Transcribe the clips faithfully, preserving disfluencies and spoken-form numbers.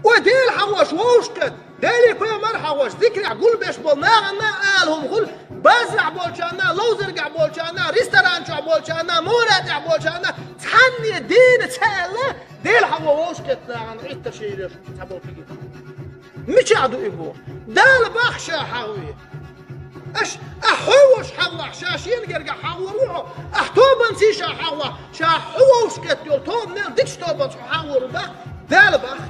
Ой, Дела хьахош вовшахкхетта, Делий пайхамар хьахош, зикарехь гулбеш болу нахана ала хӀума хуьлу, базарахь болчарна, ловзаргахь болчарна, ресторан чохь болчарна, моря тӀехь болчарна, цхьанне дийна ца аьлла, Дела хьахо вовшахкхетта нахана Ӏиттарш йийр ю цхьаболу кегий. Мичахь ду и боху? Дала боху ша хьахаве. Аш, ахь хьо волуш хьахавахь, ша шена гергахь хьахавор ву хьо. Ахь тобанца ша хьахавахь, ша хьо вовшахкхетта йолу тобанел дикачу тобанца хьо хьахавор ву боху, Дала боху.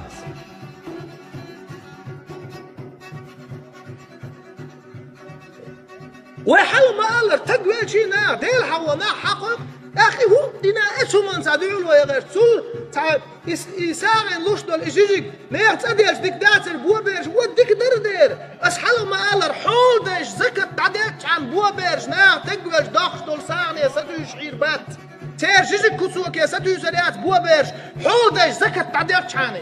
Вай хьала ма-аллара, таг велчий наха, Дела хьахо наха хьакхойкху, тӀаккха и хӀуъа дина, эцу хӀуманца дуьхьал вай гӀерта. Цул цхьа и, и сагӀина луш долу и жижиг, нехан цӀа делча дика дацара бобераш, вон дика дара дера. Ас хьала ма-аллара, хьола дайша закат дӀаделчхьана бобераш, наха таг велча доккхуш долу сагӀане сатуьйсуш хьийр бац. Церан жижиг кусоке сатуьйсур яц бобераш, хьола дайша закат дӀаделчхьана.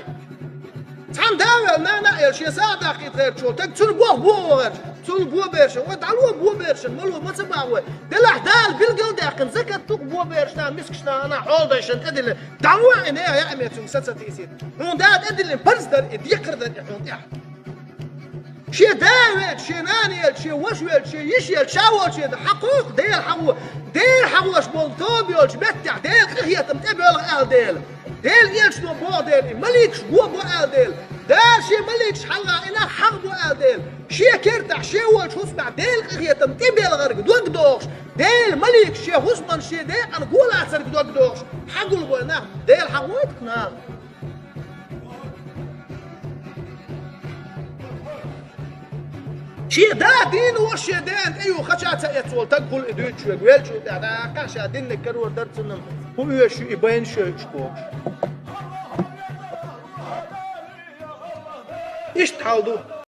Цхьана да а ваьлла, нана а елла, шен сагӀа даккхийта гӀерташ волу таг, цунна боху бо вахарш, цунна бобершан, вай дӀало бобершан, мало ма ца боху вай. Делахь Дала билгал а даьккхина, закат ду-кх бобершна, мискашна, ана хьола дайшна тӀедиллина. ДӀало и нехан яа меца цуьнга са ца тийсийта. Хьуна Дала тӀедиллина парз дара и, декхар дара и хьуна тӀехь. Шен да а велча, шен нана елча, шен ваша велча, шен йиша елча, ша волчу хьакхойкху Дела хьахо. Дела хьахош болу тоба йолчу меттехь Делан къинхетам тӀебоьлху аьлла дела. Делан элчано боху дела, и маликаш го бо аьлла дела. Дала шен маликаш хьалха и нах хьахабо аьлла дела. Шен кертахь, шен волчу хӀусамехь Делан къинхетам тӀебелхарг дог дохуш, Делан маликаш шен хӀусаман шен декъана го лацарг дог дохуш, хьагулбой нах, Дела хьахойту-кх наха. Шен да дийна волуш шен дена тӀе юха ца эцна волу таг хуьлу и дуьйцуш верг, веллачул тӀаьхьа дӀаккхахь ша динниг карор дара цунна, хӀун оьшуш ю и байна шоьгуш бохуш. Иштта хьал ду.